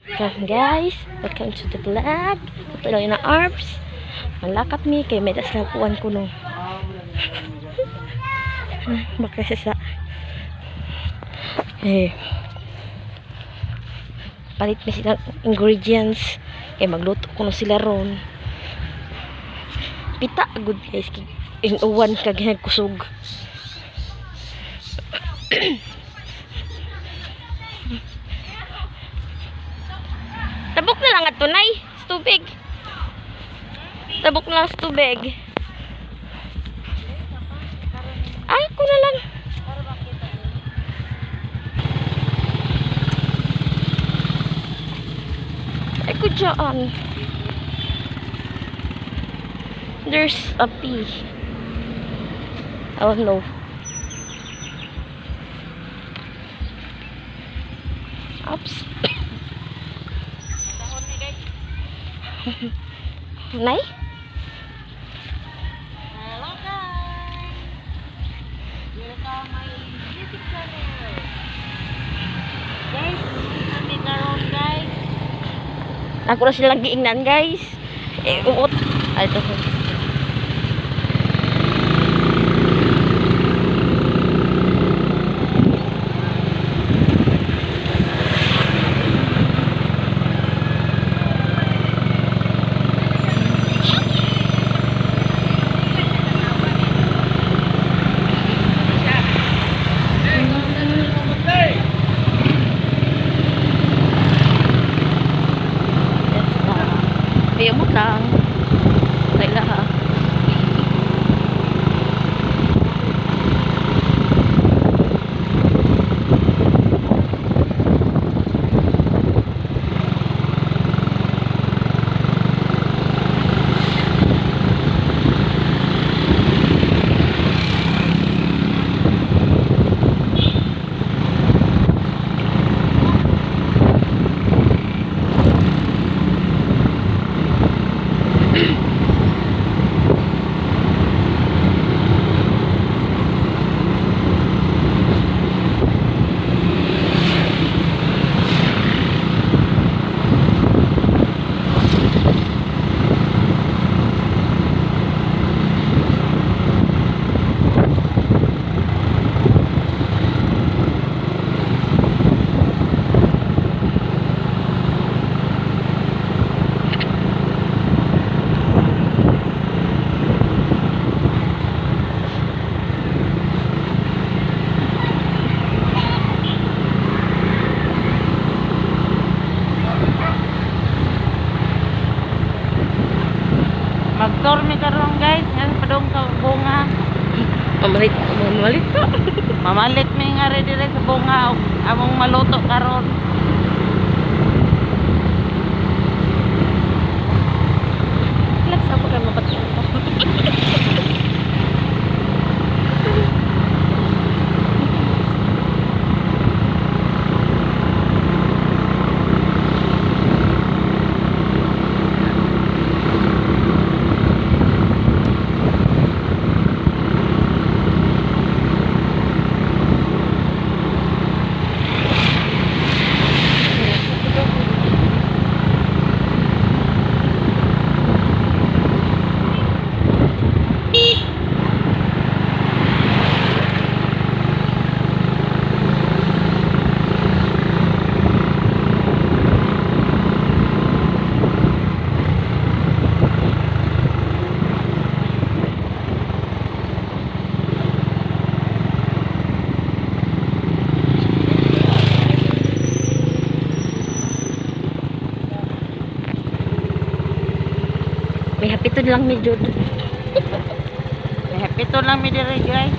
Welcome, guys. Welcome to the vlog. Ito lang na arms. Malakat mi kay may das kuan ko no. Baka sa eh palit mi sila ingredients kay magluto kuno sila ron. Pita good, guys, kay inuwan kag kusog. Tabok na lang ato, nay, sa tubig. Tabok na lang sa tubig. Ay, ko na lang. Ay, ko dyan. There's a pea. Oh no. Oops. Nay? Hello, guys! Welcome my YouTube channel. Guys, kami karon, guys. Ako na silang giingnan, guys. Eh, umot. Ay, ito. Yes na. May umot lang. Ay laha. Mag-tour mi karon, guys, nga padung sa bunga. Mamalit. Mamalit ka. Mamalit mi nga rin dire sa bunga og among maluto karon. Relax ako kay mapatay ko. May hapiton lang ni Jud. May hapito lang mi dire, guys.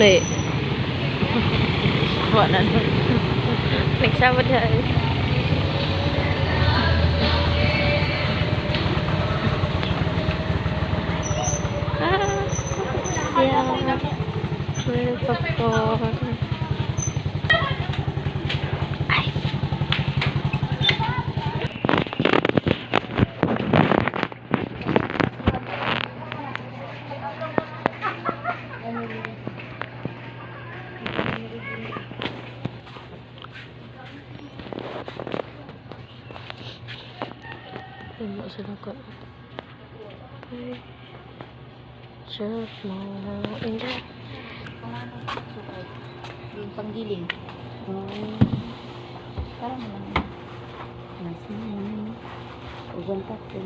Nay, Wala na. nagsama dyan. Ah, yeah. May popcorn. Ay. Ano sila ko? Ay. Just mo in the Yung panggiling. Oh. Parang naman. Nasa yun. Ugan pa ko.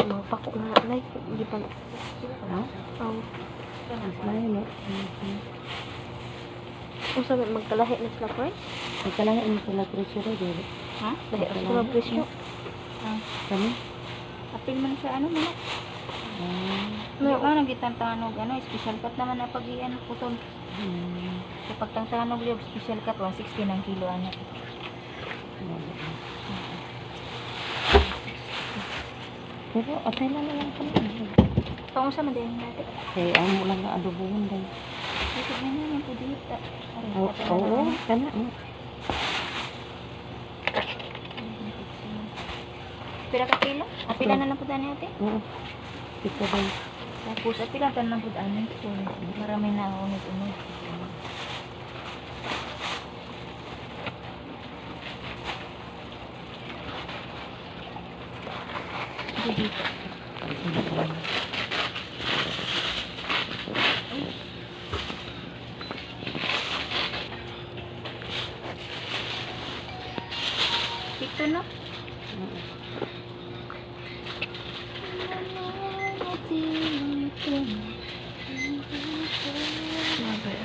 Mga pako na like di pa. Ha? Oh. Mas layo no. Unsa may magkalahi na sila price? Magkalahi ang sila presyo ro dili. Ha? Lahi ra sila presyo. Kami? Apil man sa ano man. Ah. No, ano gitantanog ano, special cut naman na pag ano putol. Sa pagtangtanog liog special cut 160 ng kilo ano. Pero atay lang lang kami. Paunsa man din natin. Kay amo lang nga adobohon day. Ito na naman po dito. Oo, oo, kana. Pila ka kilo? Apila na lang po dani ate. Oo. Ito day. Tapos apila ta na lang po dani. Para may naunod-unod. Dito. Dito no? Mabay.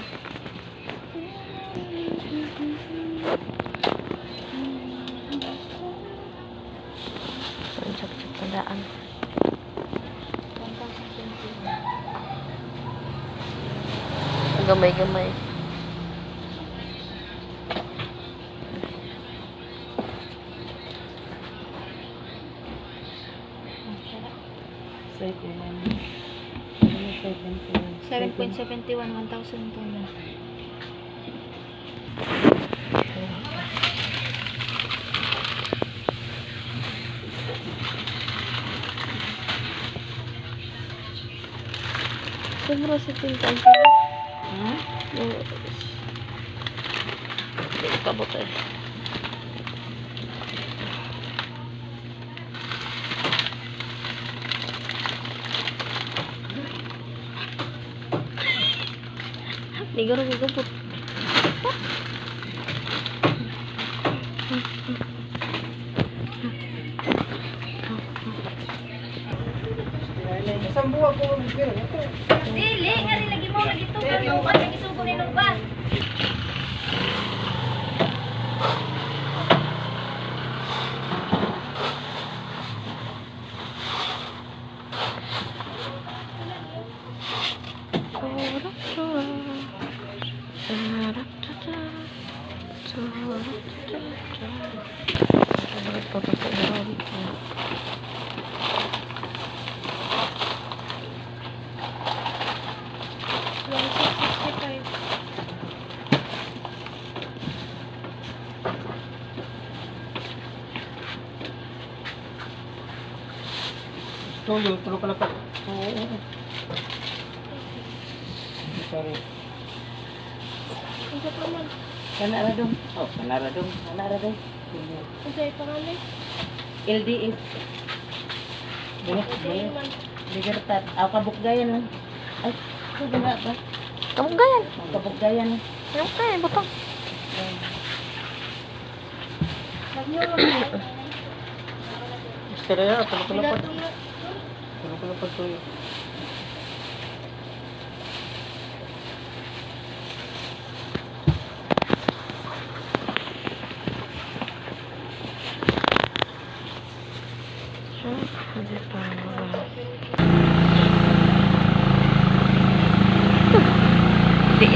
Ang sakit sa daan. Gamay-gamay. Seven. 7.71, 1,000 to na. Sobra sa tinta. Ha? Hindi ko kabot eh. Hindi ko rin kabot. Dili, nga rin lagi mo, lagi to. Luban, lagi sugo ni Luban. Tuyo, tulo ka pa. Oo. Sorry. Kana ra dong. Oh, kana ra dong. Kana ra dong. LDS. Dili, dili. Libertad. Aw kabukgayan lang. Ay, ko ba ba? Kamuggayan. Kabukgayan. Kamuggayan, butang. Istorya, tulo ka pa. Tulo ka pa tuyo. Siya, hindi pa.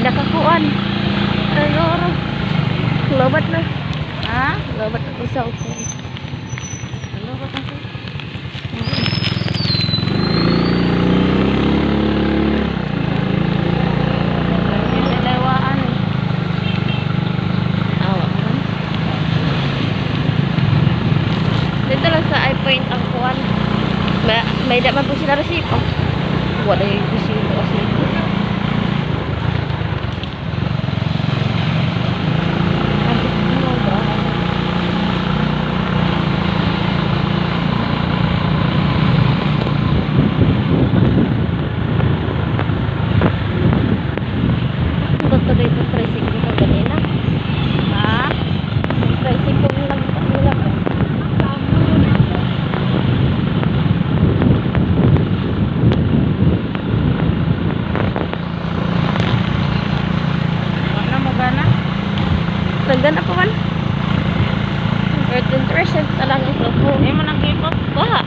nakakuan. Ano ro? Lobat na. Ha? Lobat na ko cellphone. Ano ba kasi? Dalawaan eh. Awa man. Dito lang sa iPoint ang kuan. May daman po sila resibo. Wala yung resibo kasi. Ay, ano ba? Tutuloy itong tricycle ko ganina. Ha? Yung tricycle lang nila ba? Ano mo gana? Nagdana pa man. 13% na lang ang cellphone. Hindi mo nang kipot. Wah!